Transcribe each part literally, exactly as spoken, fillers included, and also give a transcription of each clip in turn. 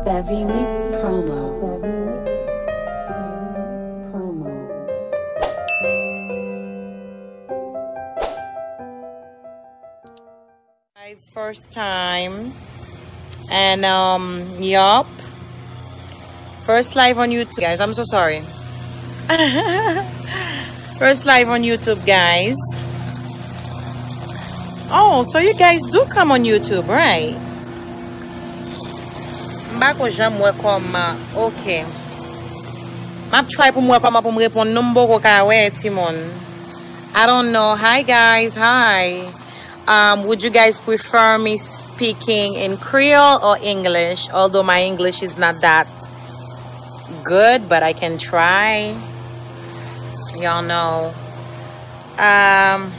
Savini promo. Live first time. And um yup. First live on YouTube, guys. I'm so sorry. First live on YouTube, guys. Oh, so you guys do come on YouTube, right? M pa ko janm wè kòman. Ok. M ap try pou m wè kòman pou m reponn nou, m poko ka wè timoun. I don't know. Hi guys, hi. Um, would you guys prefer me speaking in Creole or English? Although my English is not that good, but I can try. Y'all know. Um,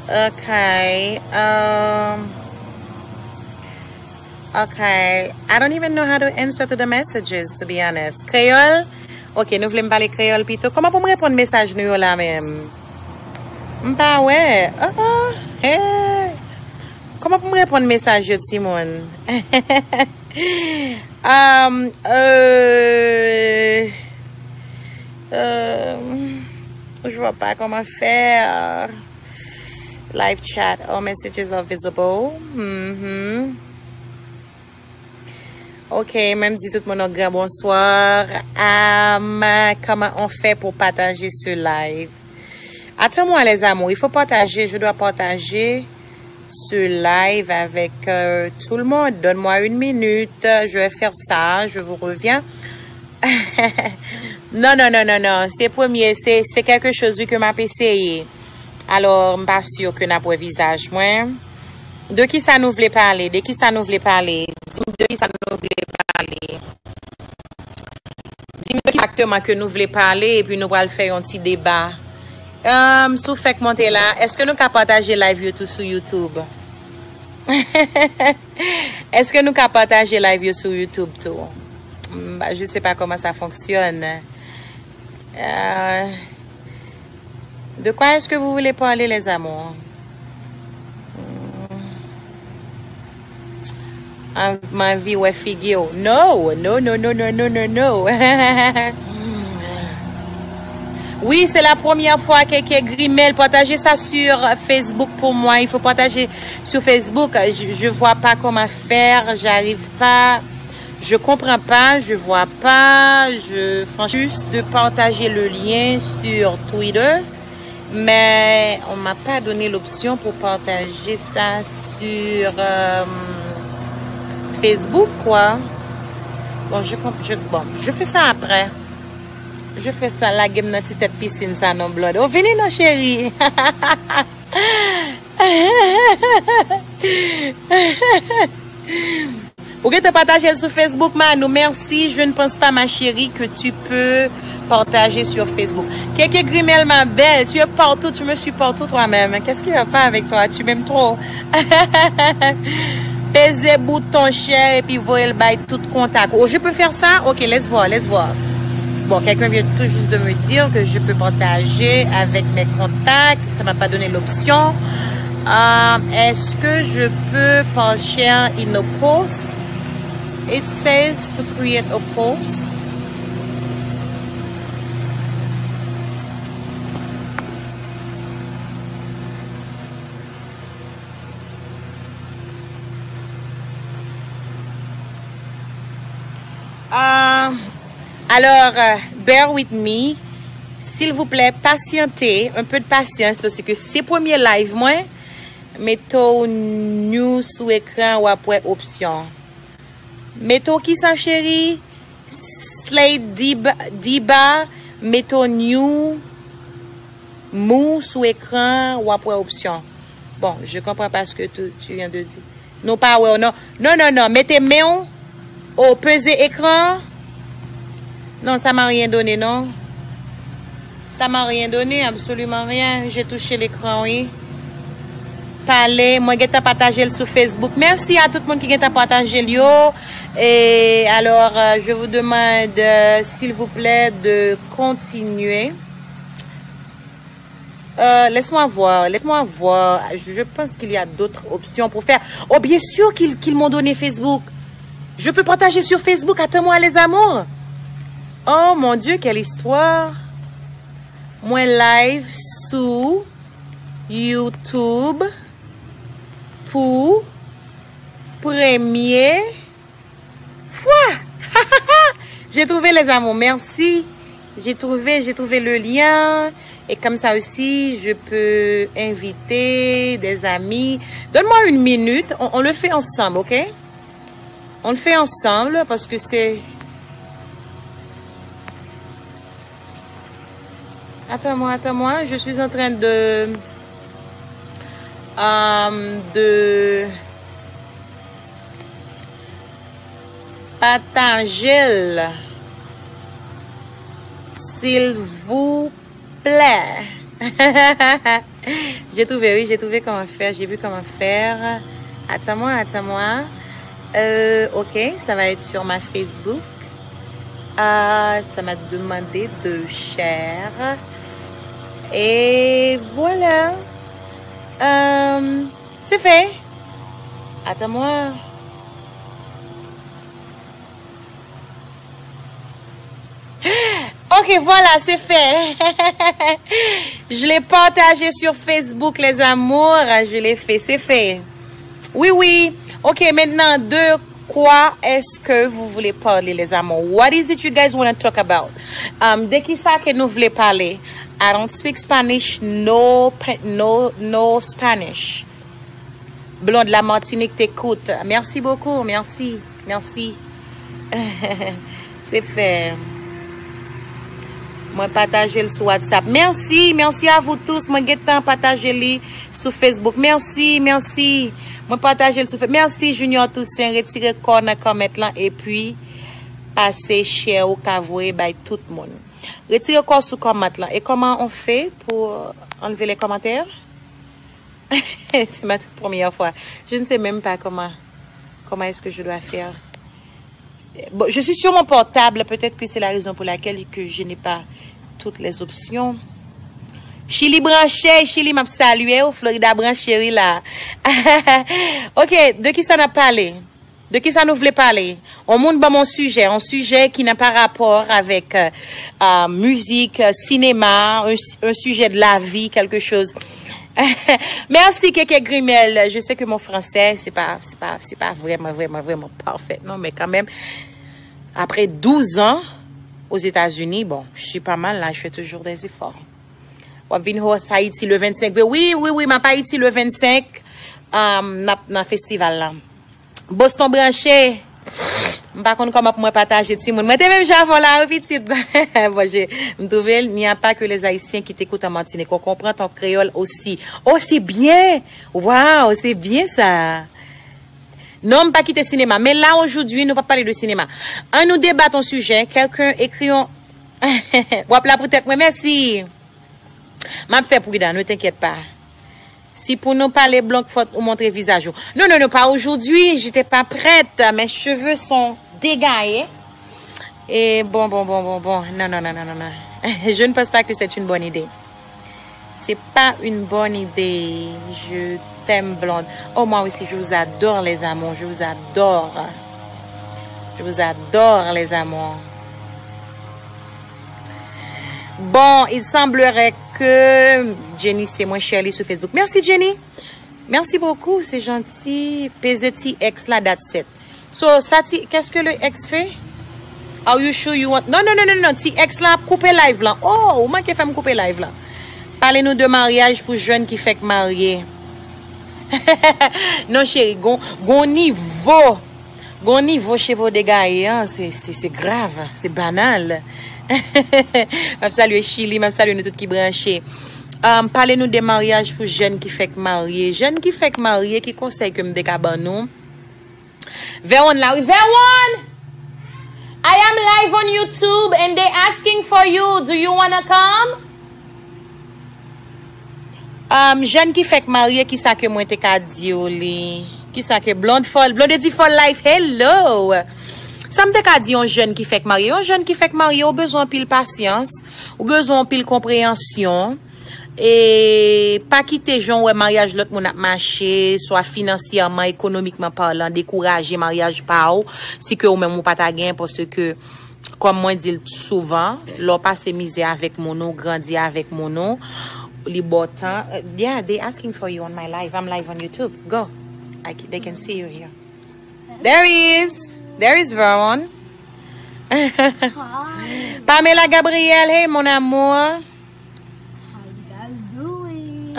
okay. Um, okay. I don't even know how to answer to the messages, to be honest. Kreyòl? Ok, nou vle m pale kreyòl pito. Kòman pou m reponn mesaj nou yo la menm? M pa wè. Ah, ah, eh. Kòman pou m reponn mesaj yo, timoun? Um, euh, euh, je vois pas comment faire. Live chat, all messages are visible. Mhm. Ok, mwen m di tout moun yon gran bonswa. Um, comment on fait pour partager ce live? Attends-moi, les amours, il faut partager, je dois partager ce live avec euh, tout le monde. Donne-moi une minute, je vais faire ça, je vous reviens. Non, non, non, non, non. Se premye, se se quelque chose wi ke m ap eseye. Alò, m pa si ke n ap wè vizaj mwen. De kisa nou vle pale? De kisa nou vle pale? Di m de kisa nou vle pale. Di m de ki egzakteman ke nou vle pale, epi nou pral fè yon ti deba. Um, si w fèk monte la, èske nou ka pataje live yo tou sou YouTube? Èske nou ka pataje live yo sou YouTube tou? Mm, bah, je sais pas comment ça fonctionne. Euh, de quoi est-ce que vous voulez parler, les amours? Mm. An- M anvi wè figi w. No, no, no, no, no, no, no, no. Wi, se la premyè fwa ke ke Grimel pataje sa sur Facebook pour moi. Il faut partager sur Facebook. Je, je vois pas comment faire, j'arrive pas. Je comprends pas, je vois pas. Je, franchement, juste de partager le lien sur Twitter. Mais on m'a pas donné l'option pour partager ça sur euh, Facebook, quoi. Bon, je, comp- je, bon, je fais ça après. Je fais ça, lage m nan ti tèt pisin sa non, Blood. Oh, vini non, chérie. Ou gentan pataje l sou Facebook, Manou. Merci. Je ne pense pas, ma chérie, que tu peux partager sur Facebook. Kéké Grimel, ma belle, tu es partout, tu me suis partout toi-même. Qu'est-ce qui va pas avec toi? Tu m'aimes trop. Peze bouton share epi voye l bay tout kontak. Oh, je peux faire ça? Ok, let's voir, let's voir. Bon, quelqu'un vient tout juste de me dire que je peux partager avec mes contacts. Ça m'a pas donné l'option. Euh, est-ce que je peux pas share in a post? It says to create a post. Euh, alors, euh, bear with me. Silvouplè, pasyante, un peu de patience, paske se premye live mwen. Mete w new sou ekran, w ap wè opsyon. Mete w kisa, cheri? Slay Diba, Diba, mete w new, mou sou ekran, w ap wè opsyon. Bon, je comprends pas ce que tu, tu viens de dire. Nou pa wè w non. Non, non, non, mete men w. O, peze ekran. Non, ça m'a rien donné, non. Ça m'a rien donné, absolument rien. J'ai touché l'écran, oui. Pale, mwen gentan pataje l sou Facebook. Mèsi a tout moun ki gentan pataje l yo. E alò, euh, je vous demande, euh, s'il vous plaît, de continuer. Euh, laisse-moi voir, laisse-moi voir. Je, je pense qu'il y a d'autres options pour faire. Oh, bien sûr qu'ils qu'ils m'ont donné Facebook. Je peux partager sur Facebook, attends-moi les amours. Oh mon Dieu, quelle histoire. Mwen live sou YouTube pou premye fwa. J'ai trouvé les amours, merci. J'ai trouvé, j'ai trouvé le lien. Et comme ça aussi, je peux inviter des amis. Donne-moi une minute, on, on le fait ensemble, ok? On le fait ensemble parce que c'est... Attends-moi, attends-moi, je suis en train de... euh, de partager, s'il vous plaît. J'ai trouvé, oui, j'ai trouvé comment faire, j'ai vu comment faire. Attends-moi, attends-moi. Euh, ok, ça va être sur ma Facebook. Ah, ça m'a demandé de share. Et voilà. Euh, c'est fait. Attends-moi. Ok, voilà, c'est fait. Je l'ai partagé sur Facebook, les amours. Je l'ai fait, c'est fait. Oui, oui. Ok, maintenant, de quoi est-ce que vous voulez parler, les amours? What is it you guys want to talk about? Um, de ki sa ke nou vle pale? I don't speak Spanish, no, pa- no, no Spanish. Blonde, la Martinique t'écoute. Merci beaucoup, merci, merci. Se fè. Mwen pataje l sou WhatsApp. Merci, merci à vous tous. Mwen gentan pataje li sou Facebook. Merci, merci. Mwen pataje l sou Facebook. Merci Junior Toussaint. Retire kò nan kòmant lan epi pase share ou ka voye bay tout moun. Retire kò sou kòmant lan. Et comment on fait pour enlever les commentaires? C'est ma toute première fois. Je ne sais même pas comment, comment est-ce que je dois faire. Bon, je suis sur mon portable, peut-être que c'est la raison pour laquelle que je n'ai pas toutes les options. Chili branche, Chili m ap salye w, Florida branche wi la. Ok, de ki sa n ap pale? De ki sa nou vle pale? On moun ban m on sijè, on sijè ki nan pa rapò avèk euh, euh, mizik, euh, sinema, un, un sujet de la vie, quelque chose. Merci Keke Grimel. Je sais que mon français, c'est pas, c'est pas, c'est pas vraiment, vraiment, vraiment parfait, non, mais quand même, après douze ans aux États-Unis, bon, je suis pas mal là, je fais toujours des efforts. W ap vin host Haïti le vingt-cinq. Wi, wi, wi, m ap Ayiti le vingt-cinq. Um, n ap nan festival la. Boston branche. M pa konn kòman pou mwen pataje timoun. Mwen te menm jan avè w la wi pitit. Bon, je, m twouve l, il n'y a pas que les Haïtiens qui t'écoutent en Martinique. On comprend ton créole aussi. Oh, c'est bien. Wow, c'est bien ça. Non, m pa kite sinema. Men la aujourd'hui, nou pa pale de sinema. An nou debat on sujet, quelqu'un écrit on... W ap la pou tèt mwen, mèsi. M ap fè pridan, ne t'inquiète pas. Si pou nou pale blank, fòk ou montre vizaj ou. Non, non, non, pas aujourd'hui, j'étais pas prête. Mes cheveux sont dégayés. Et bon, bon, bon, bon, bon. Non, non, non, non, non, non. Je ne pense pas que c'est une bonne idée. C'est pas une bonne idée. Je t'aime, blonde. Oh, moi aussi, je vous adore, les amours. Je vous adore. Je vous adore, les amours. Bon, il semblerait que Jenny, c'est moi, Shirley sur Facebook. Merci, Jenny. Merci beaucoup, c'est gentil. Peze ti X la, that's it. So, sa ti, qu'est-ce que le X fait? Are you sure you want... Non, non, non, non, non, ti X la ap koupe live lan. Oh, ou manke fè m koupe live lan. Pale nou de maryaj pou jèn ki fèk marye. Non, cheri, gon, gon nivo. Gon nivo cheve w degaye an, se, se, se grav, se banal. M ap salye Chili, m ap salye nou tout ki branche. Um, pale nou de maryaj pou jèn ki fèk marye. Jèn ki fèk marye, ki konsèy ke m te ka ban nou? Vèwonn la, wi, Vèwonn! I am live on YouTube and they asking for you. Do you wanna come? Um, jèn ki fèk marye, kisa ke mwen te ka di w li? Kisa ke Blonde Folle, Blondedy for Life, hello! Sa m te ka di yon jèn ki fèk marye? Yon jèn ki fèk marye, ou bezwen anpil pasyans, ou bezwen anpil konpreyansyon. E pa kite jan w wè maryaj lòt moun ap mache, swa finansyèman, ekonomikman palan, dekouraje maryaj pa w, si ke ou menm ou pa ta gen, paske kòm mwen di l souvan, lè w pase mizè avèk moun ou, grandi avèk moun ou, li ba w tan. Uh, yeah, they asking for you on my live. I'm live on YouTube. Go. I c- they can see you here. There he is. There is Veron. Hi. Pamela Gabriel, hey mon amour. How you guys doing?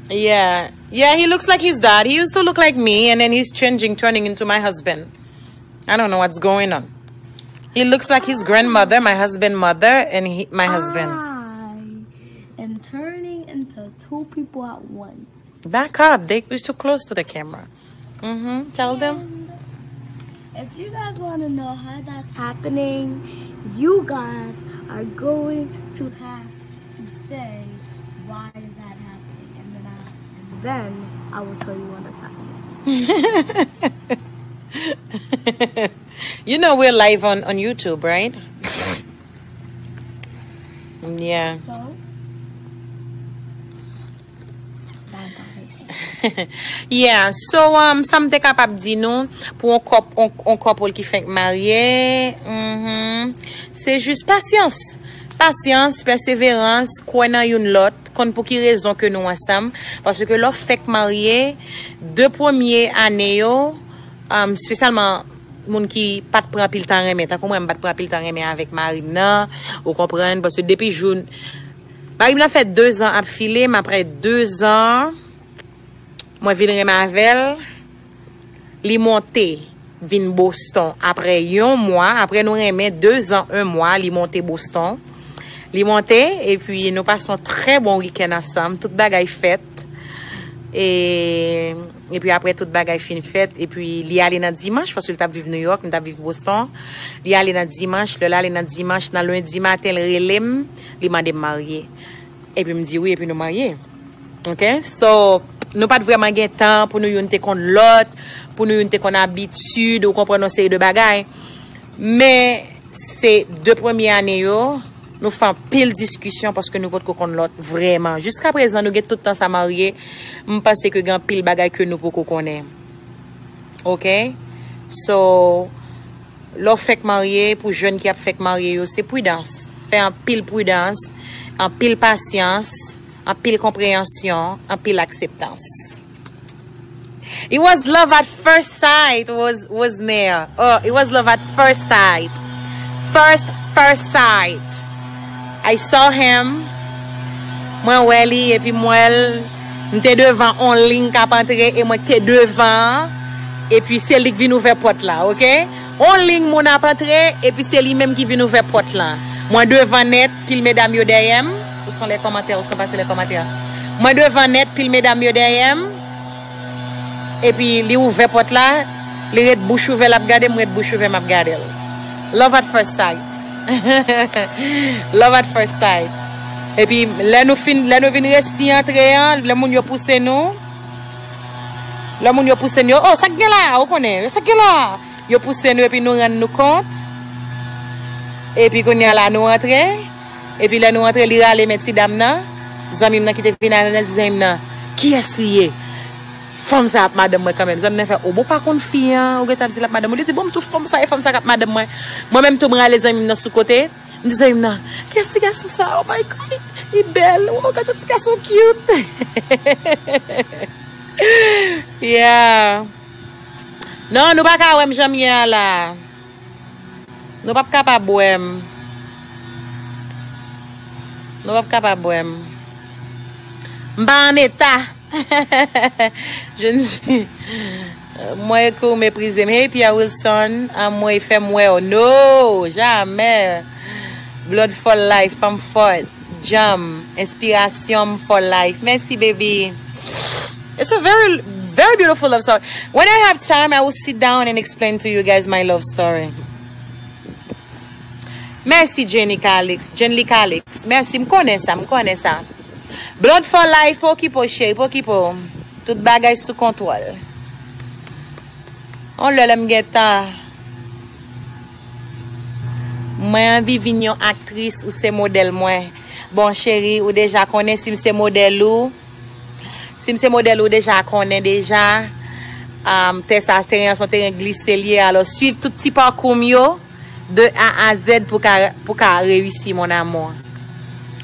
Yeah. Yeah, he looks like his dad. He used to look like me, and then he's changing, turning into my husband. I don't know what's going on. He looks like his grandmother, my husband mother, and he, my husband. I am turning into two people at once. Back up. They, you're too close to the camera. Mm-hmm. Tell them. And if you guys want to know how that's happening, you guys are going to have to say, "Why is that happening?" And then I, and then I will tell you when that's happening. You know we're live on, on YouTube, right? Yeah. So, bye, guys. Yeah, so, um, sa m te kapab di nou pou yon kòp, yon, yon kòpòl ki fenk marye, mhm, se jis pasyans. Pasyans, pèseverans, kwè nan youn lòt, konn pou ki rezon ke nou ansanm. Paske lè w fèk marye, de premye ane yo, um, espesyalman moun ki pa t pran anpil tan renmen, tankou mwen, m pa t pran anpil tan renmen avèk mari m nan, ou konprann, paske depi jou, mari m nan fè de zan ap file, m apre de zan, mwen vin renmen avè l, li monte vin Boston apre yon mwa, apre nou renmen de zan, en mwa, li monte Boston. Li monte, epi nou pase yon trè bon wikenn ansanm, tout bagay fèt. E, epi apre tout bagay fin fèt, epi li ale nan dimanch, paske l t ap viv New York, m t ap viv Boston. Li ale nan dimanch, lè l ale nan dimanch, nan lendi maten, l rele m, li mande m marye. Epi m di wi, epi nou marye. Ok? So, nou pa t vrèman gen tan pou nou youn te konn lòt, pou nou youn te konn abitid, ou konprann, yon seri de bagay. Men, se de premye ane yo, nou fè anpil diskisyon paske nou potko konn lòt vrèman. Jiska prezan, nou gen tout tan sa marye, m panse ke gen anpil bagay ke nou poko konnen. Ok? So, lè w fèk marye, pou jèn ki ap fèk marye yo, se pridans. Fè anpil pridans, anpil pasyans, anpil konpreyansyon, anpil akseptans. It was love at first sight, was, wasn't there? Oh, it was love at first sight. First, first sight. I saw him. Mwen wè li, epi m wè l. M te devan on liy k ap antre, e mwen k te devan an. Epi se li k vin ouvè pòt la, ok? On liy moun ap antre, epi se li menm ki vin ouvè pòt la. Mwen devan nèt, pil medam yo dèyè m. Où sont les commentaires? Où sont passés les commentaires? Mwen devan nèt, pil medam yo dèyè m. Epi li ouvè pòt la, li ret bouch ouvè, l ap gade m, m ret bouch ouvè, m ap gade l. Love at first sight. Love at first sight. Epi lè nou fin, lè nou vin resi antre an, lè moun yo pouse nou, lè moun yo pouse nou, yo, "Oh, sa k gen la?" Ou konnen, "Sa k gen la?" Yo pouse nou epi nou rann nou kont. Epi kounye a la, nou antre. Epi lè nou antre, li rale men ti dam nan. Zanmi m nan ki te vin avè m nan di zanmi m nan, "Kiyès li ye?" Fanm sa ap madanm mwen kanmenm. Zanmi nan fè, "O, bon, ou pa konn fi an, ou gentan di l ap madanm ou." Li di, "Bon, m tou fanm sa, e fanm sa k ap madanm mwen." Mwen menm tou, m rale zanmi m nan sou kote. M di zanmi m nan, "Kiyès ti gason sa? Oh my God, li, li bèl. Oh, gade yon ti gason cute." Yeah. Non, nou pa ka wè m jan m ye a la. Nou p ap kapab wè m. Nou p ap kapab wè m. M pa an eta. Je ne suis. Mwen ekri w meprize m. Hey, Pierre Wilson, anmwey, fè m wè w. No, jamè. Blood for life, fanm fòt. Djanm, enspirasyon m for life. Mèsi, baby. It's a very, very beautiful love story. When I have time, I will sit down and explain to you guys my love story. Mèsi, Jenny Calix. Jenny Calix. Mèsi, m konnen sa, m konnen sa. Blood for life, pa okipe w, cheri, pa okipe w. Tout bagay sou kontwòl. On lè, lè m gen tan. Mwen anvi vin yon aktris, ou se modèl mwen. Bon, cheri, ou deja konnen si m se modèl ou. Si m se modèl ou deja konnen deja. Um, tè sa, teren an se yon teren glise l ye. Alò, swiv tout ti pakou m yo de A a Z pou ka, pou ka reyisi, mon amour.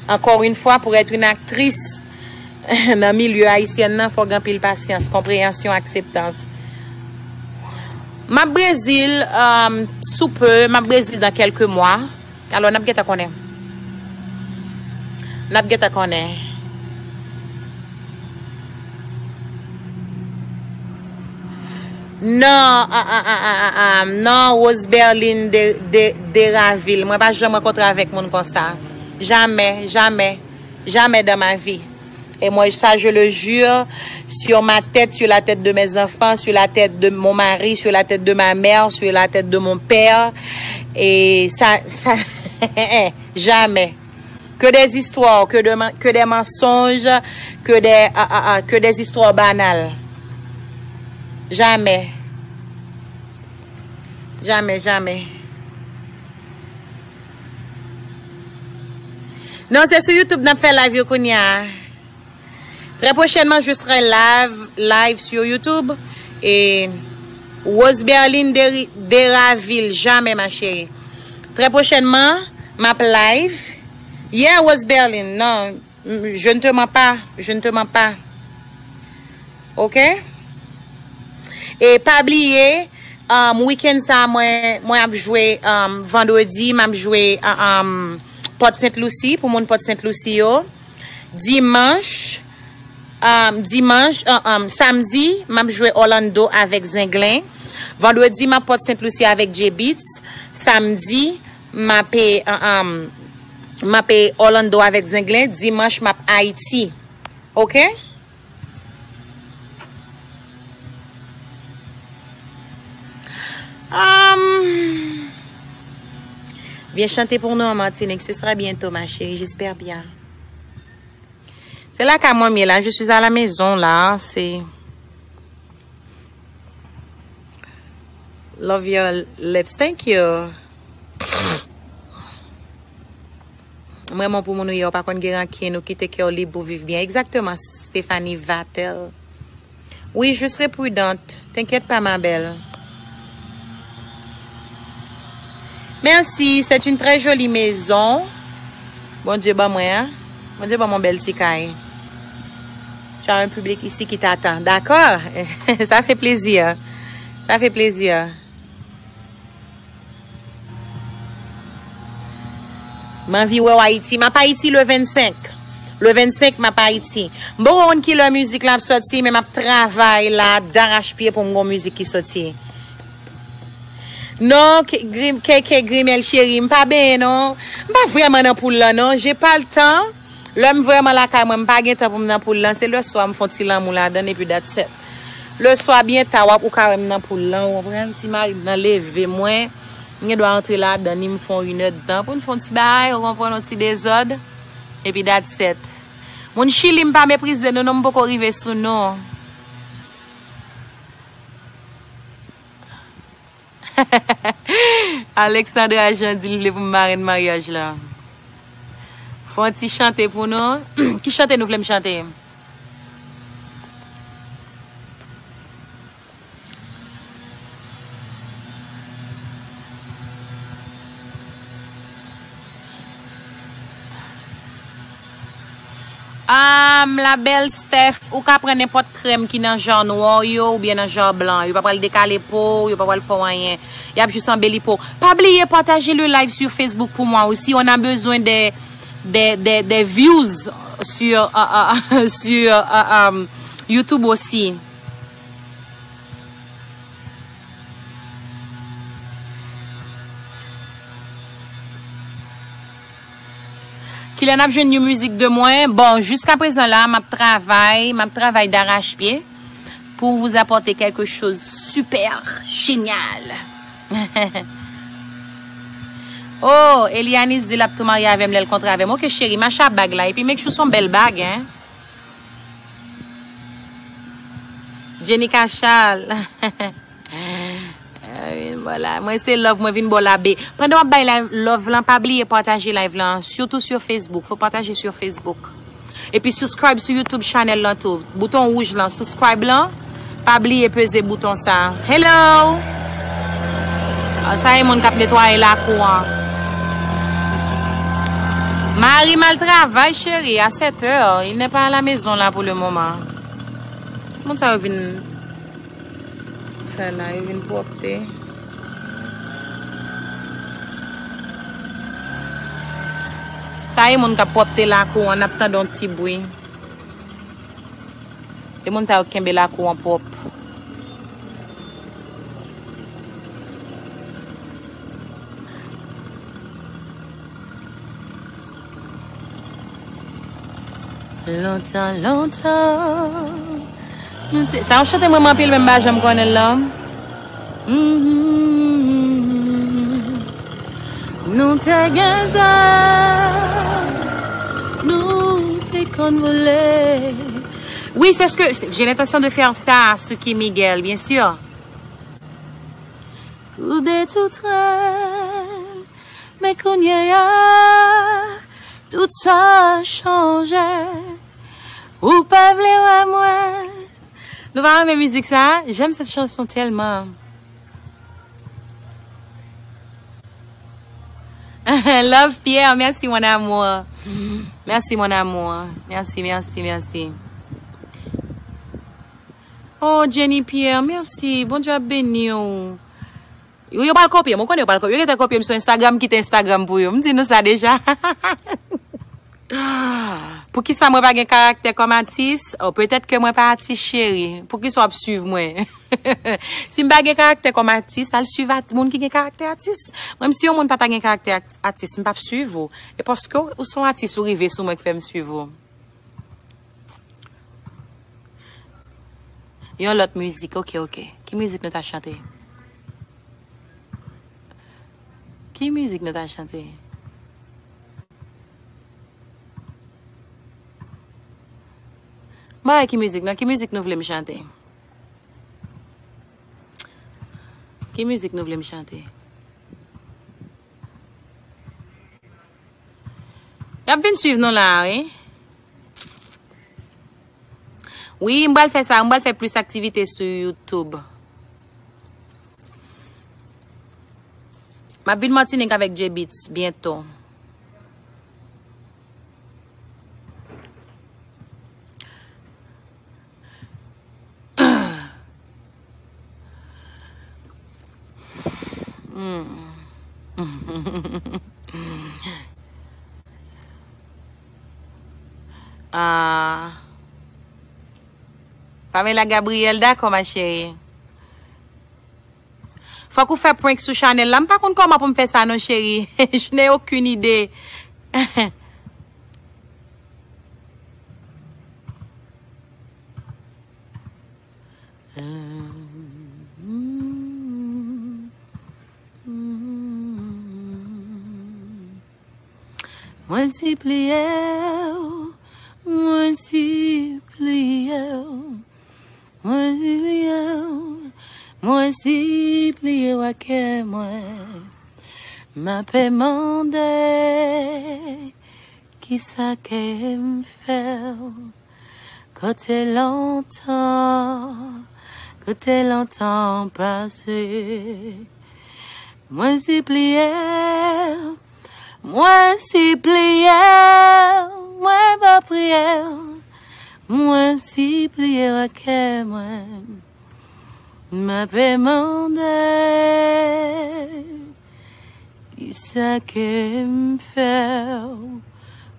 Encore une fois, pour être une actrice, nan milye ayisyen nan, fò gen anpil pasyans, konpreyansyon, akseptans. M ap Brezil, um, sou pe, m ap Brezil dans quelques mois. Alò, n ap gentan konnen. N ap gentan konnen. Non, ah, ah, ah, ah, ah, ah, non, Rose Berline de, de, Deraville. Mwen pa janm rankontre avèk moun konsa. Jamè, jamè, jamè dans ma vie. Et moi, ça, je le jure, sur ma tête, sur la tête de mes enfants, sur la tête de mon mari, sur la tête de ma mère, sur la tête de mon père. Et ça, ça, jamais. Que des histoires, que, de, que des mensonges, que des, ah, ah, ah, que des histoires banales. Jamais. Jamais, jamais. Non, se sou YouTube n ap fè live yo kounye a. Très prochainement, je serai live, live sur YouTube. Et Rose Berline de, Deraville, jamais, ma chérie. Très prochainement, m ap live. Yeah, Rose Berline, non, je ne te mens pas, je ne te mens pas. Ok? E pa bliye, um, weekend sa, mwen, mwen ap jwe, um, vandredi, m ap jwe, uh, um, Port Sainte Lucie, pou moun Port Sainte Lucie yo. Dimanch, um, dimanch, uh, um, samdi, m ap jwe Orlando avèk Zenglen. Vandredi, m ap Port Sainte Lucie avèk J-Beatz. Samdi, m ap, uh, um, m ap Orlando avèk Zenglen. Dimanch, m ap Ayiti. Ok? Um, viens chanter pour nous en Martinique. Ce sera bientôt, ma chérie. J'espère bien. C'est là qu'à moi, là. Je suis à la maison, là. C'est Love your lips. Thank you. Mwen, mwen pou moun ou ye, ou pa konn gen rankin, ou kite kè w lib pou viv byen. Exactement, Stéphanie Vatel. Oui, je serai prudente. T'inquiète pas, ma belle. Merci, c'est une très jolie maison. Bondye ban mwen, hein? Bondye ban mwen bèl ti kay. Tu as un public ici qui t'attend. D'accord? Ça fait plaisir. Ça fait plaisir. M anvi wè w Ayiti. M ap Ayiti le vennsenk. Le vennsenk, m ap Ayiti. M poko konn kilè mizik la ap sòti, men m ap travay la darachpye pou m gon mizik ki sòti. Non, K-, Grim-, K K Grimel cheri, m pa benyen non. M pa vrèman nan poul lan non. J'ai pas le temps. Lè m vrèman lakay mwen, m pa gen tan pou m nan poul lan, se lèswa m fè yon ti lanmou ladann epi that's it. Lèswa byen ta, w ap, ou ka wè m nan poul lan, ou konprann? Si mari m nan leve mwen, m gen dwa antre ladann li, m fè yon inèdtan pou n fè yon ti bagay, ou konprann, yon ti dezòd, epi that's it. Moun Chili, m pa meprize nou non, m poko rive sou nou. Alexandra Jean di l vle pou m marenn maryaj la. Fè yon ti chante pou nou. Ki chante nou vle m chante? Um, la belle Steph, ou ka pran nenpòt krèm ki nan jan nwa yo oubyen nan jan blan. Yo pa pral dekale po w, yo pa pral fè w anyen. Y ap jis anbeli po w. Pa bliye pataje le live sur Facebook pour moi aussi. On a besoin des, des, des, des views sur, euh, euh, sur, euh, euh, YouTube aussi. Kilè n ap jwenn yon mizik de mwen? Bon, jiska prezan la, m ap travay, m ap travay darachpye pour vous apporter quelque chose super génial. Oh, Elianis di l ap tou marye avè m lè l kontre avè m. Ok, cheri, mache a bag la. Epi make sure se yon bèl bag, hein. Jenica Charles. Vwala, mwen se love, mwen vin ba w labe. Pandan w ap bay live, love lan, pa bliye pataje live lan, surtout sur Facebook. Fò pataje sur Facebook. Epi subscribe sou YouTube channel lan tou. Bouton wouj lan, subscribe lan. Pa bliye peze bouton sa. Hello! Ah, sa e moun k ap netwaye lakou an. Mari m al travay, cheri, à sept heures. Il n'est pas à la maison là pour le moment. Moun sa yo vin fè la, yo vin pwòpte. Sa e moun k ap pwòpte lakou an, n ap tande yon ti bri. E moun sa yo kenbe lakou an pwòp. Lontan, lontan. Nou te, sa yon chante mwen anpil, men m pa janm konnen l non. Mhm. Nou te gen zam, nou te konn boule. Oui, c'est ce que j'ai l'intention de faire ça, Suki Miguel, bien sûr. Tou de tou trè, men kounye a, tout sa chanje. Ou pa vle wè mwen. Nou pa renmen mizik sa? J'aime cette chanson tellement. Love Pierre, merci mon amour. Merci mon amour. Merci, merci, merci. Oh, Jenny Pierre, merci. Bondye ap beni w. Yo, yo pral kopye m, ou konnen yo pral kopye. Yo gentan kopye m sou Instagram, kite Instagram pou yo. M di nou sa deja. Poukisa mwen pa gen karaktè kòm atis? Oh, petèt ke mwen pa atis, cheri. Poukisa w ap swiv mwen? Si m pa gen karaktè kòm atis, al swiv at-, moun ki gen karaktè atis. Mwen, si yon moun pa ta gen karaktè at-, atis, m p ap swiv ou. E paske w, ou se yon atis, ou rive sou mwen ki fè m swiv ou. Yon lòt mizik, oke, oke. Ki mizik nou ta chante? Ki mizik nou ta chante? Mwen, ki mizik, non? Ki mizik nou vle m chante? Ki mizik nou vle m chante? Y ap vin swiv nou la, wi. Wi, m pral fè sa, m pral fè plis aktivite sou YouTube. M ap vin Matinik avèk J-Beatz byento. Hmm. Ah. Pamela Gabriel, dakò, ma chérie. Fòk ou fè prank sou chanèl la. M pa konn kòman pou m fè sa non, cheri. Je n'ai aucune idée. Mwen sipliye w, mwen sipliye w, mwen sipliye w, mwen sipliye w ak kè mwen. M ape mande, kisa ke m fè w? Kote lontan, kote lontan pase? Mwen sipliye, mwen sipliye, mwen pa priye, mwen sipliye ak kè mwen. M ape mande, kisa ke m fè w?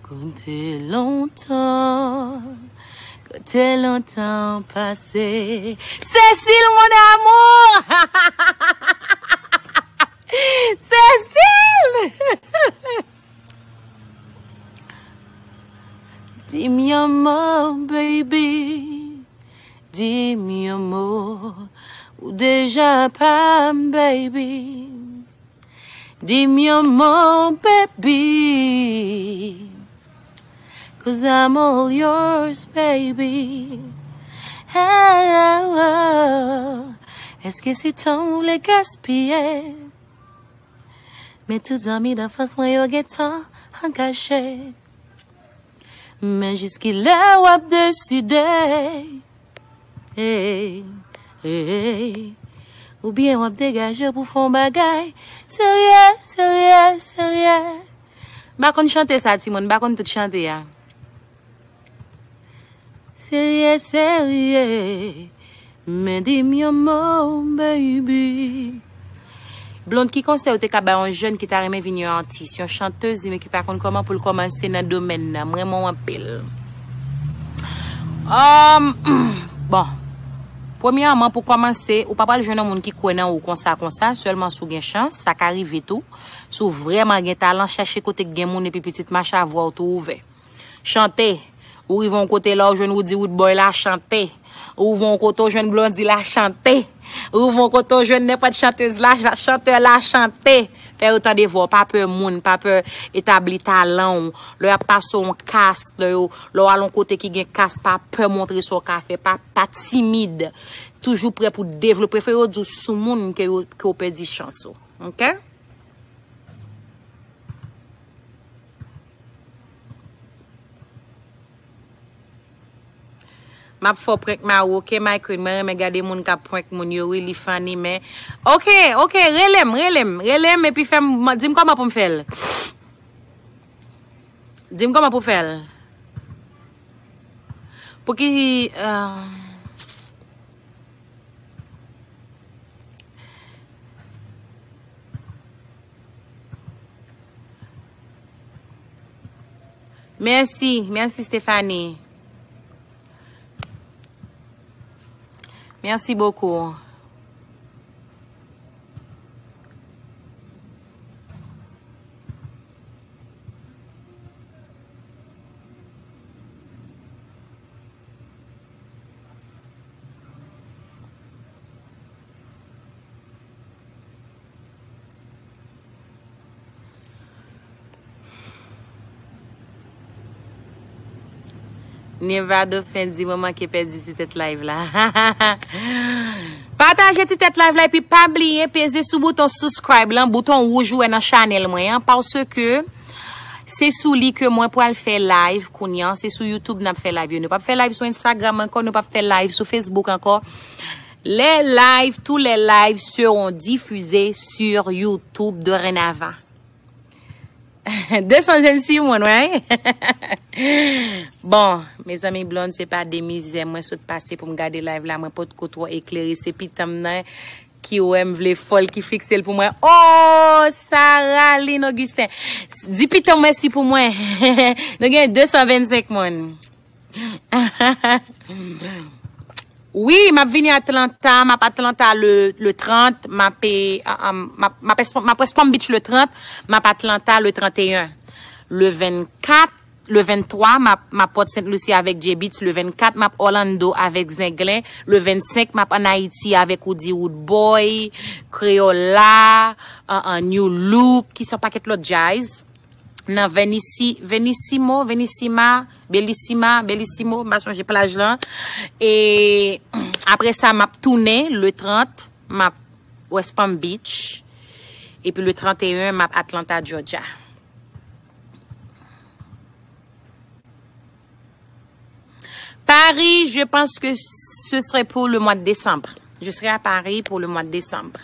Kote lontan, kote lontan pase? Cécile, mon amour! Cécile! Di m yon mo, baby. Di m yon mo. Ou deja pa m, baby. Di m yon mo, baby. 'Cause I'm all yours, baby. Hey, oh, oh. Èske se tan ou vle gaspiye? Men tout zanmi danfans mwen yo gentan angaje. Men jiskilè w ap deside? Hey, hey, hey. Oubyen w ap degaje w pou fè yon bagay serye, serye, serye? M pa konn chante sa, timoun, m pa konn tout chante a. Serye, serye. Men di m yon mo, baby. Blonde, ki konsèy ou te ka bay yon jèn ki ta renmen vin yon atis, yon chantez, men ki pa konn kòman pou l kòmanse nan domèn nan? M renmen w anpil. Um, bon. Premyèman, pou kòmanse, ou pa pral jwenn yon moun ki kwè nan ou konsa, konsa, sèlman si w gen chans, sa ka rive tou. Si w vrèman gen talan, chache kote k gen moun epi pitit mache avè w tou ouvè. Chante. Ou rive yon kote la, ou jwenn Roody Roodboy la, chante. Ou rive yon kote, ou jwenn Blondy la, chante. Ou rive yon kote, ou jwenn nenpòt chantez la, chantè la, chante. Fè yo tande vwa w, pa pè moun, pa pè etabli talan w. Lè y ap pase w yon kas, lè yo, lè w al yon kote ki gen kas, pa pè montre sa w ka fè, pa, pa timid. Toujou prè pou devlope. Fè yo di w soumoun ke yo, ke w pèdi chans ou. Oke? M ap fè w prank Mawo, oke, my queen? Mwen renmen gade moun k ap prank moun yo, wi, li funny, men. Oke, oke, rele m, rele m, rele m, epi fè m, di m kòman pou m fè l. Di m kòman pou fè l. Pou ki, euh, Mèsi, mèsi Stéphanie. Merci beaucoup. Neva Dauphin di mwen manke pèdi ti tèt live la. Pataje ti tèt live la epi pa bliye peze sou bouton subscribe lan, bouton wouj ou wè nan chanèl mwen an, paske se sou li ke mwen pral fè live kounye a, se sou YouTube n ap fè live yo. Nou p ap fè live sou Instagram ankò, nou p ap fè live sou Facebook ankò. Les lives, tous les lives seront diffusés sur YouTube dorénavant. De san vennsis moun, wi. Bon, mezanmi, Blonde, se pa de mizè mwen sot pase pou m gade live la, mwen potko twò eklere, se pitanm nan ki wè m vle fè l, ki fikse l pou mwen. Oh, Sarah Lynn Augustin, di pitanm mèsi pou mwen. Nou gen de san vennsenk moun. Wi, m ap vini Atlanta, m ap Atlanta le, le trant, m ap, eh, ah, ah, m ap, m ap West, m ap West Palm Beach le trant, m ap Atlanta le trant et un. Le vennkat, le venntwa, m ap, m ap Port Saint Lucie avèk J-Beatz, le vennkat, m ap Orlando avèk Zenglen, le vennsenk, m ap ann Ayiti avèk Roody Roodboy, Crayola, ah, ah, New Look, ki se yon pakèt lòt djaz. Nan Venisi-, Venissimo, Venissima, Bellissima, Bellissimo, m pa sonje plaj lan. E apre sa, m ap tounen le trant, m ap West Palm Beach. Epi le trant et un, m ap Atlanta, Georgia. Paris, je pense que ce serait pour le mois de décembre. Je serai à Paris pour le mois de décembre.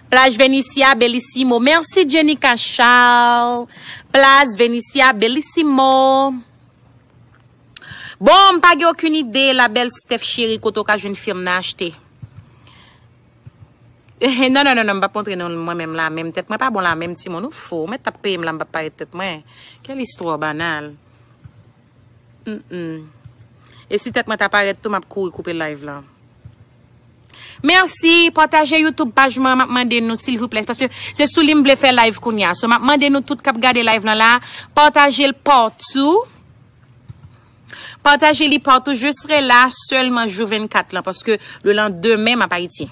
Plaj Venisia Bellissimo. Mèsi, Jenica Charles. Plaj Venisia Bellissimo. Bon, m pa gen okenn ide, la belle Steph chérie, kote w ka jwenn fim nan achte. Non, non, non, non, m p ap montre nou mwen menm la menm. Tèt mwen pa bon la menm, timoun. Ou fou, ou mèt t ap peye m la, m p ap parèt tèt mwen. Quelle histoire banale. Mm, mm. E si tèt mwen ta parèt tou, m ap kouri koupe live lan. Mèsi, pataje YouTube paj mwen, m ap mande nou, silvouplè, paske se sou li m vle fè live kounye a. So, m ap mande nou tout k ap gade live lan la, pataje l patou. Pataje li patou. Je serai là seulement jou vennkat lan, paske le lendemain, m ap Ayiti.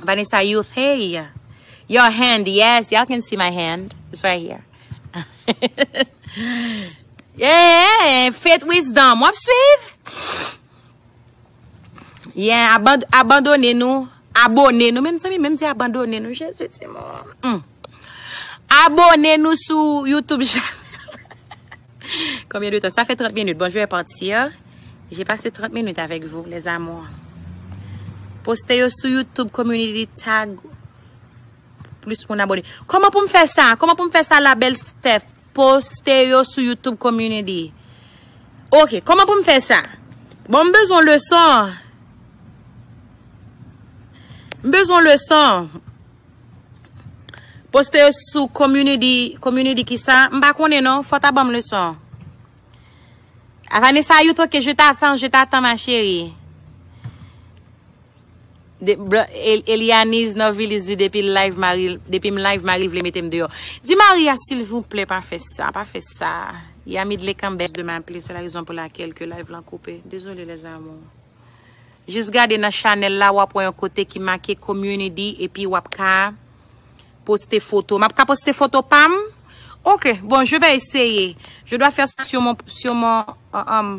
Vanessa Youth, hey. Your hand, yes, y'all can see my hand. It's right here. Yeah, Faith Wisdom, w ap swiv? Yeah, abandone nou, abone nou. Menm zanmi, menm di abandone nou. Jezi, ti moun. Hmm. Abone nou sou YouTube channel. Combien de temps? Ça fait trente minutes. Bon, je vais partir. J'ai passé trente minutes avec vous, les amours. Poste yo sou YouTube community, tag plis moun abone. Kòman pou m fè sa? Kòman pou m fè sa, la belle Steph? Poste yo sou YouTube community. Ok, kòman pou m fè sa? Bon, m bezwen leson. M bezwen leson. Poste yo sou community, community ki sa? M pa konnen non, fò ta ban m leson. A Vanessa, you toke, je t'attends, je t'attends, ma chérie. De, bl- El- Elianiz Novilis di depi live Maril, depi m live Maril vle mete m deyò. Di Maria silvouplè pa fè sa, pa fè sa. Yamid Lekanbèl de m'appeler, c'est la raison pour laquelle que live lan koupe. Désolé les amours. Jis gade nan chanèl la, w ap wè yon kote ki make community, epi w ap ka poste foto. M ap ka poste foto pa m? Ok, bon, je vais essayer. Je dois faire ça sur mon, sur mon, euh, euh,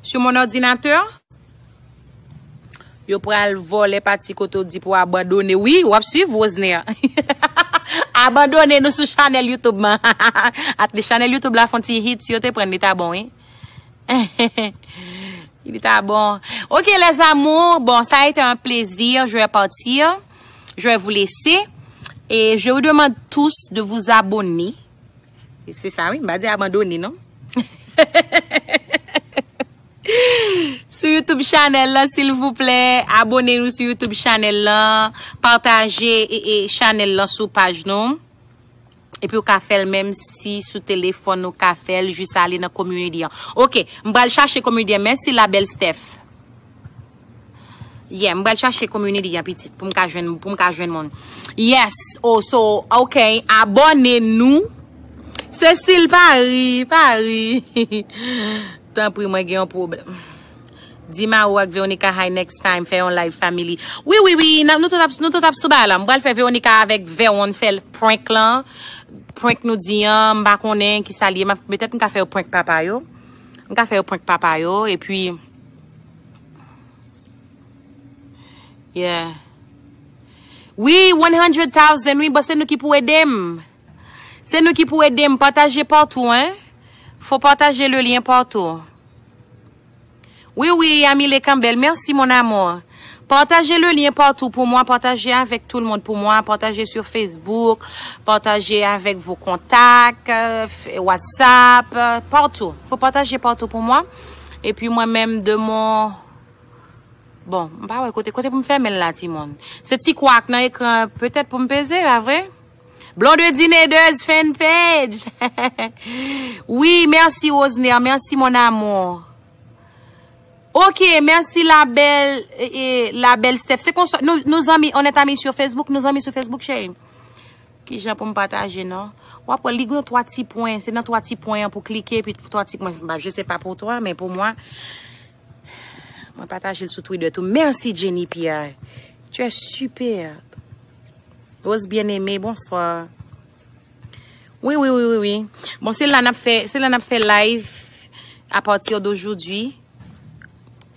sur mon ordinateur. Yo pral vòlè pati kote w di pou abandone. Wi, w ap swiv, Rosner. Abandone nou sou chanèl YouTube man. At least chanèl YouTube la fè yon ti hit, si yo te prann li ta bon, wi. Il est bon. Ok, les amours. Bon, ça a été un plaisir. Je vais partir. Je vais vous laisser. Et je vous demande tous de vous abonner. C'est ça, oui. M pa di abandone, non? Sou YouTube channel la, silvouplè. Abone nou sou YouTube channel la. Pataje e, e channel la sou paj nou. Epi w ka fè l menm si sou telefòn ou ka fè l, jis ale nan community an. Ok, m pral chache community an. Mèsi la belle Steph. Yeah, m pral chache community an pitit pou m ka jwenn, pou m ka jwenn moun. Yes, oh, so, ok, abone nou. Cecile pa ri, pa ri. Tanpri, mwen gen yon pwoblèm. Di Maro ak Veronica hi next time, fè yon live family. Wi, wi, wi, n ap- nou tout ap, nou tout ap sou bagay la. M pral fè Veronica avèk Veron fè l prank lan. Prank nou di an, m pa konnen ki sa l ye. M ap- petèt m ka fè yo prank papa yo. M ka fè yo prank papa yo, epi, yeah. Wi, one hundred thousand, wi, bon, se nou ki pou ede m. Se nou ki pou ede m. Pataje partou, hein. Faut partager le lien partout. Oui, oui, Amile Campbell, merci mon amour. Partagez le lien partout pour moi, partagez avec tout le monde pour moi, partagez sur Facebook, partagez avec vos contacts, euh, f- WhatsApp, euh, partout. Faut partager partout pour moi. Et puis moi-même, de mon... Bon, m pa wè kote, kote pou m fèmen l la, timoun. Se ti kwak nan ekran, petèt pou m peze, pa vre? Blondedy Naders fan page. Oui, merci Rosner, merci mon amour. Ok, merci la belle, eh, eh, la belle Steph. Se konsa, nou, nou zanmi, on est amis sur Facebook, nou zanmi sou Facebook, cheri. Kijan pou m pataje non? W ap wè li gen twa ti pwen, se nan twa ti pwen an pou klike, epi twa ti pwen, bah, je sais pas pour toi, mais pour moi, mwen pataje l sou Twitter tou. Merci Jenny Pierre. Tu es superbe. Rose bien-aimée, bonsoir. Wi, wi, wi, wi, wi. Bon, se la n ap fè, se la n ap fè live à partir d'aujourd'hui.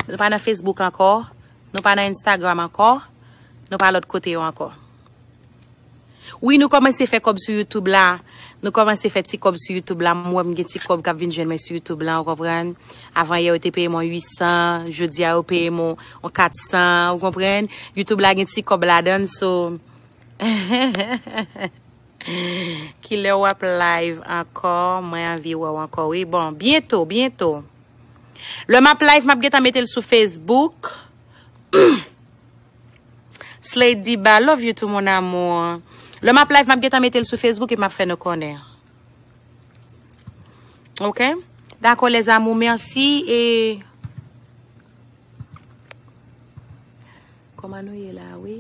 Nou pa nan Facebook ankò, nou pa nan Instagram ankò, nou pa lòt kote yo ankò. Wi, nou kòmanse fè kòb sou YouTube la. Nou kòmanse fè ti kòb sou YouTube la. Mwen, m gen ti kòb k ap vin jwenn mwen sou YouTube la, ou konprann? Avan yè, yo te peye mwen uit san, jodi a, yo peye mwen yon kat san, ou konprann? YouTube la gen ti kòb ladan l, so. Kilè w ap live ankò? Mwen anvi wè w ankò, wi. Bon, byento, byento. Lè m ap live, m ap gentan mete l sou Facebook. Slady Ba, love you too, mon amour. Lè m ap live, m ap gentan mete l sou Facebook e m ap fè nou konnen. Ok? Dakò, les amours, mèsi e kòman nou ye la, wi?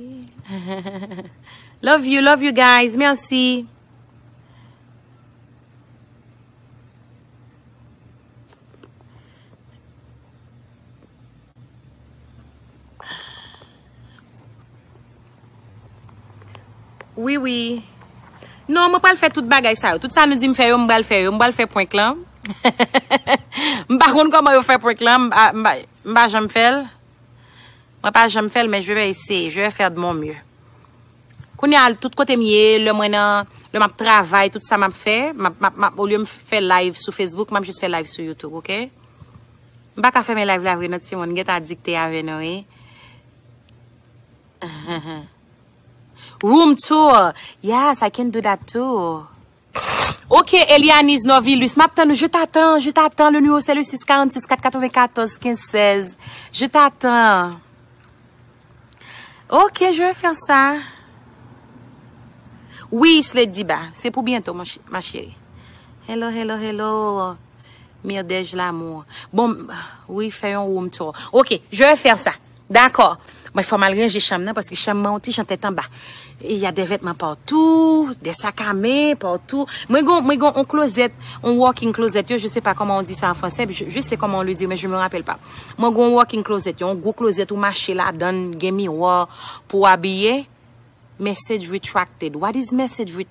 Love you, love you guys, mèsi. Wi, wi. Non, mwen pral fè tout bagay sa yo. Tout sa nou di m fè yo, m pral fè yo. M pral fè prank lan. M pa konn kòman yo fè prank lan. M pa, m pa, m pa janm fè l. Mwen pa janm fè l, men je vais essayer, je vais faire de mon mieux. Kounye a, tout kote m ye, lè mwen nan, lè m ap travay, tout sa m ap fè, m ap, m ap, m ap, olye m fè live sou Facebook, m ap jis fè live sou YouTube, oke? M pa ka fèmen live la vre non, timoun, m gentan adikte avè nou, wi. Room tour. Yes, I can do that too. Ok, Elianise Novilus, m ap tann ou. Je t'attends, je t'attends. Le numéro, c'est le six quarante-six quatre quatre-vingt-quatorze quinze seize. Je t'attends. Ok, je vais faire ça. Oui, Slediba, c'est pour bientôt, mon ch-, ma chérie. Hello, hello, hello. Mirdej Lamour. Bon, wi, fè yon room tour. Ok, je vais faire ça. Dakò. Mwen fò m al ranje chanm nan paske chanm mwen yon ti jan tèt anba. E y a des vêtements partout, des sacs à main partout. Mwen gon, mwen gon on closet, on walk-in closet yo, je sais pas comment on dit ça en français, je, je sais comment on le dit, mais je me rappelle pas. Mwen gon walk-in closet yo, on gwo closet ou mache ladan, gen miwa pou abiye. Message retracted. What is message re-,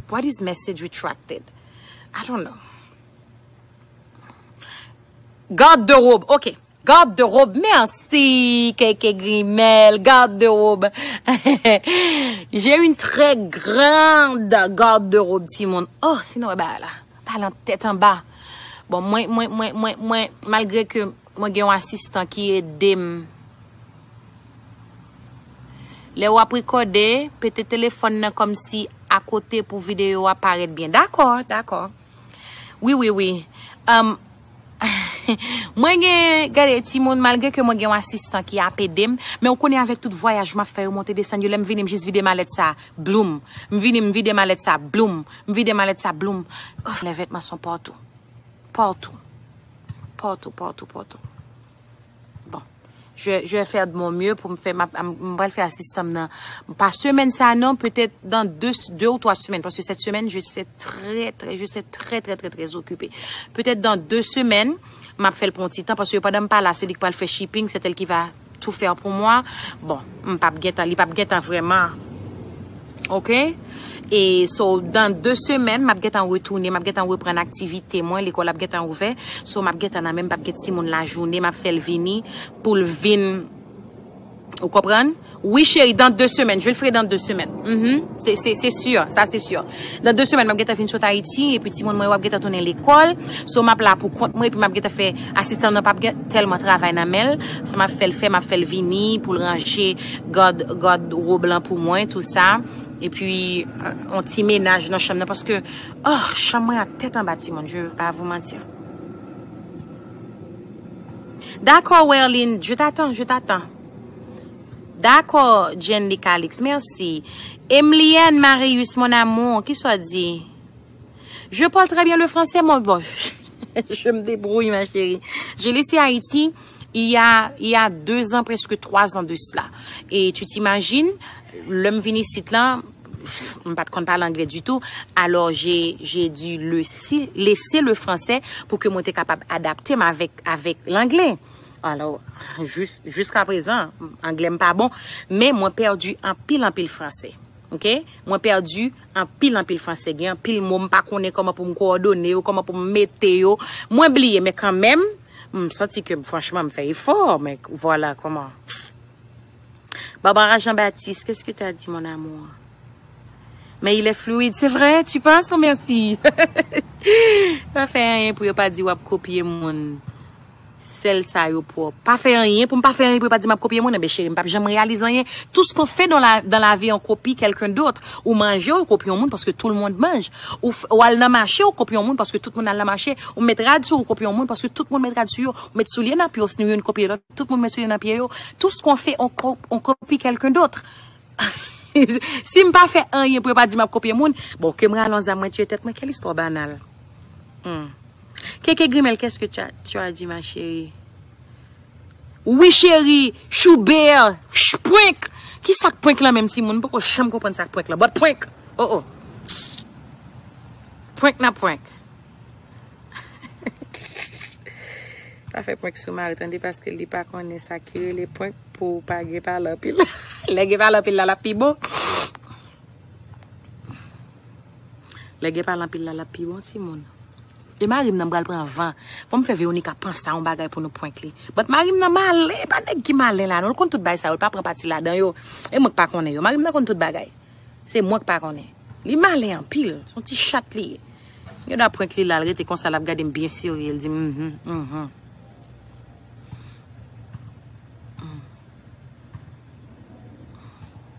what is message retracted? I don't know. Garde-robe, ok. Garde-robe, merci, K K Grimel, garde-robe. J'ai une très grande garde-robe, timoun. Oh, sinon, e bagay la. Pale an tèt anba. Bon, mwen, mwen, mwen, mwen, mwen, malgre ke mwen gen yon asistan ki ede m. Lè w ap rekòde, pete telefòn nan kòmsi akote pou videyo a parèt byen. Dakò, dakò. Wi, wi, wi. Um, mwen gen, gade, timoun, malgre ke mwen gen yon asistan ki ap ede m, men ou konnen avèk tout vwayaj m ap fè yo monte desann yo, lè m vini, m jis vide malèt sa, bloum. M vini, m vide malèt sa, bloum. M vide malèt sa, bloum. Oh, les vêtements sont partout. Partout. Partout, partout, partout. Bon. Je, je vais faire de mon mieux pou m fè, m ap, m, m pral fè asistan m nan. Pa semèn sa non, peut-être dans deux, deux ou trois semaines, parce que cette semaine, je sais très, très, je sais très, très, très, très occupée. Peut-être dans deux semaines, m ap fè l pou yon ti tan, paske pandan m pa la, se li k pral fè shipping, c'est elle qui va tout faire pour moi. Bon, m p ap gentan, li p ap gentan vrèman. Ok? E so, dans deux semaines, m ap gentan retounen, m ap gentan reprann aktivite mwen, lekòl ap gentan ouvè. So, m ap gentan nan men, m p ap gen timoun lajounen, m ap fè l vini pou l vin. Ou konprann? Wi, cheri, dans deux semaines. Je le ferai dans deux semaines. Mhm. C'est, c'est, c'est sûr, ça c'est sûr. Dans deux semaines, m ap gentan vin sot Ayiti, epi timoun mwen yo ap gentan tounen lekòl. So, m ap la pou kont mwen, epi m ap gentan fè asistan nan p ap gen tèlman travay nan men l. Sa m ap fè l fè, m ap fè l vini pou l ranje gad, gad wob lan pou mwen, tou sa. Epi, euh, on ti menaj nan chanm nan, paske, oh, chanm mwen an tèt anba, timoun, je vais pas vous mentir. D'accord, Werline, je t'attends, je t'attends. D'accord, Jenny Calix, merci. Emilienne Marius, mon amour, qui soit dit? Je parle très bien le français, mon bon. Je me débrouille, ma chérie. J'ai laissé Haïti il y a, il y a deux ans, presque trois ans de cela. Et tu t'imagines, lè m vin isit la, m pa t konn pale anglè ditou. Alors, j'ai, j'ai dû laisser, laisser le français pou ke mwen te kapab adapte m avèk, avèk langlè. Alors, jis, jiska prezan, anglè m pa bon, men mwen pèdi anpil, anpil franse. Ok? Mwen pèdi anpil, anpil franse. Gen anpil mo m pa konnen kòman pou m kowòdone yo, kòman pou m mete yo. Mwen bliye, men kanmenm, m santi ke, franchman, m fè efò, men vwala kòman. Barbara Jean-Baptiste, qu'est-ce que t'as dit, mon amour? Mais il est fluide, c'est vrai, tu penses? Oh, merci. Pa fè anyen pou yo pa di w ap kopye moun. Sèl sa yo pwòp. Pa fè anyen pou m pa fè anyen pou yo pa di m ap kopye moun. Enben, cheri, m p ap janm reyalize anyen. Tout ce qu'on fait dans la, dans la vie, on copie quelqu'un d'autre. Ou manje, ou kopye yon moun paske tout le monde mange. Ou, f- ou al nan mache, ou kopye yon moun paske tout moun al nan mache. Ou met rad sou, ou kopye yon moun paske tout moun met rad sou yo. Ou met soulye nan pye, ou youn kopye lòt. Tout moun met soulye nan pye yo. Tout ce qu'on fait, on, co- on copie quelqu'un d'autre. Si m pa fè anyen pou yo pa di m ap kopye moun, bon, ke m rale yon zam mwen tiye tèt mwen, quelle histoire banale. Hmm. K K Grimel, qu'est-ce que tu as, tu as dit, ma chérie? Wi, cheri, Choubert, ch- prank. Ki sa k prank lan menm, timoun? M poko janm konprann sa k prank lan. But prank. Oh, oh. Prank nan prank. Pa fè prank sou mari, tande, paske li pa konnen sa ki rele prank pou w pa gen pale anpil. Lè gen pale anpil la, l ap pi bon. Lè gen pale anpil la, l ap pi bon, timoun. E mari m nan pral pran van. Fò m fè Veronica panse a yon bagay pou nou prank li. But mari m nan malen, pa nèg ki malen la, non. L konn tout bagay sa yo, l pa pran pati ladan yo. E mwen k pa konnen yo. Mari m nan konn tout bagay. Se mwen k pa konnen. Li malen anpil. Se yon ti chat li ye. Gen dwa prank li la, l rete konsa, l ap gade m byen serye. L di, mhm, mhm.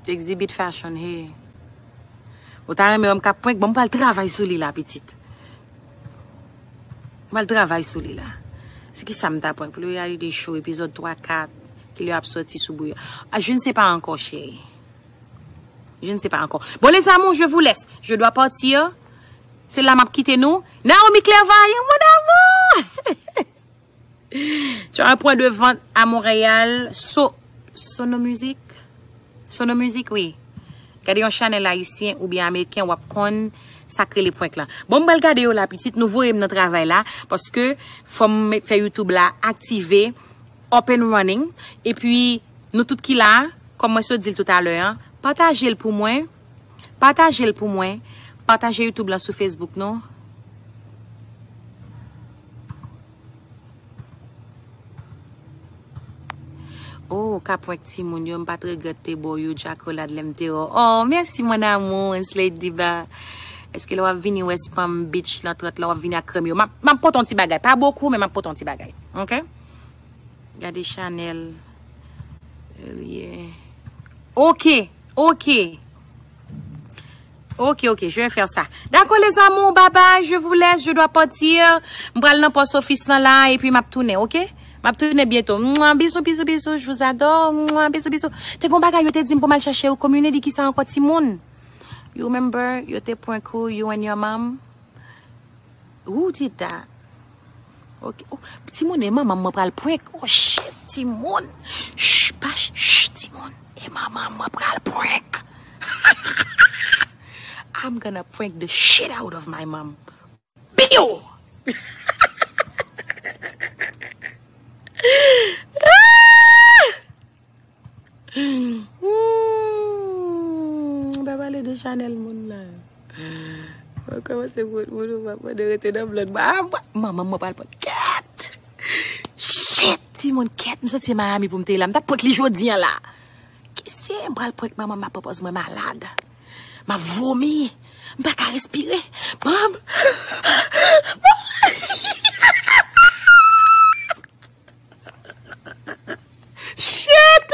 Exhibit fashion, hey. Ou ta renmen wè m k ap prank? Bon, m pral travay sou li la, pitit. M pral travay sou li la. Se ki sa m ta prank pou le reality show, epizòd twa, kat, ki lè ap sòti sou Bouyon? Ah, je ne sais pas encore, chérie. Je ne sais pas encore. Bon, les amours, je vous laisse. Je dois partir. Se la m ap kite nou. Naomi Clairvoyant, mon amour! Tu as un point de vente à Montréal. So, Sono Music? Sono Music, wi. Gade yon chanèl ayisyen oubyen ameriken, w ap konn sa k rele prank lan. Bon, m pral gade yo la, pitit, nou voye m nan travay la, paske fò m fè YouTube la aktive, up and running, epi nou tout ki la, kòm mwen sot di l toutalè an, pataje l pou mwen, pataje l pou mwen, pataje YouTube lan sou Facebook nou. Oh, ka prank timoun yo, m pa t regrèt te ba w yon akolad lè m te wè w. Oh, mèsi, mon amour, Slade Diva. Èske lè w ap vini West Palm Beach, nan trant la, w ap vini ak krèm yo? M ap, m ap pote yon ti bagay. Pa bokou, men m ap pote yon ti bagay. Ok? Gade Chanel. Yeah. Ok, ok. Ok, ok, je vais faire ça. D'accord, les amours, bye bye, je vous laisse, je dois partir. M pral nan pòs ofis lan la, epi m ap tounen, ok? M ap tounen byento. Mwa, bisous, bisous, bisous, je vous adore. Mwa, bisous, bisous. Te gon bagay yo te di m pou m al chache yo, community, ki sa ankò, timoun? You remember, yo te prank ou, you and your mom? Who did that? Ok. Oh, timoun, e manman mwen pral prank. Oh shit, timoun. Shh, pa sh, sh, timoun. E manman mwen pral prank. I'm gonna prank the shit out of my mom. Biu! Hmm, pa pale de Chanel moun la. Mwen kòmanse pou moun ou pa mande rete nan blòd mwen. Ah, mwen, manman mwen pral prank. Kèt! Shit, timoun, kèt, m soti Miami pou m te la. M t ap prank li jodi an la. Ki se m pral prank manman m ap prank mwen malad. M ap vomi. M pa ka respire. Manman. Shit!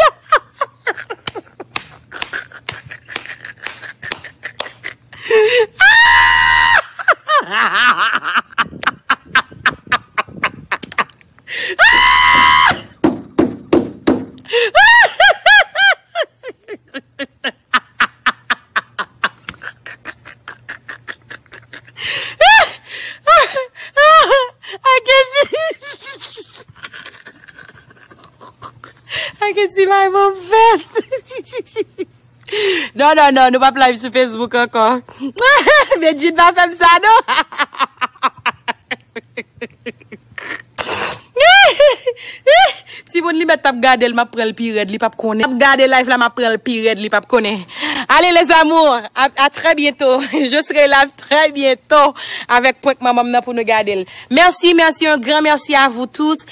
I can see. I can see my mom face. Non, non, non, nou p ap live sou Facebook ankò. Bedjine pa fè m sa, non. Timoun li mèt t ap gade l, m ap pran l pi rèd, li p ap konnen. Ap gade live la, m ap pran l pi rèd, li p ap konnen. Allez, les amours, à, à très bientôt. Je serai live très bientôt avec prank manman m nan pou nou gade l. Merci, merci, un grand merci à vous tous.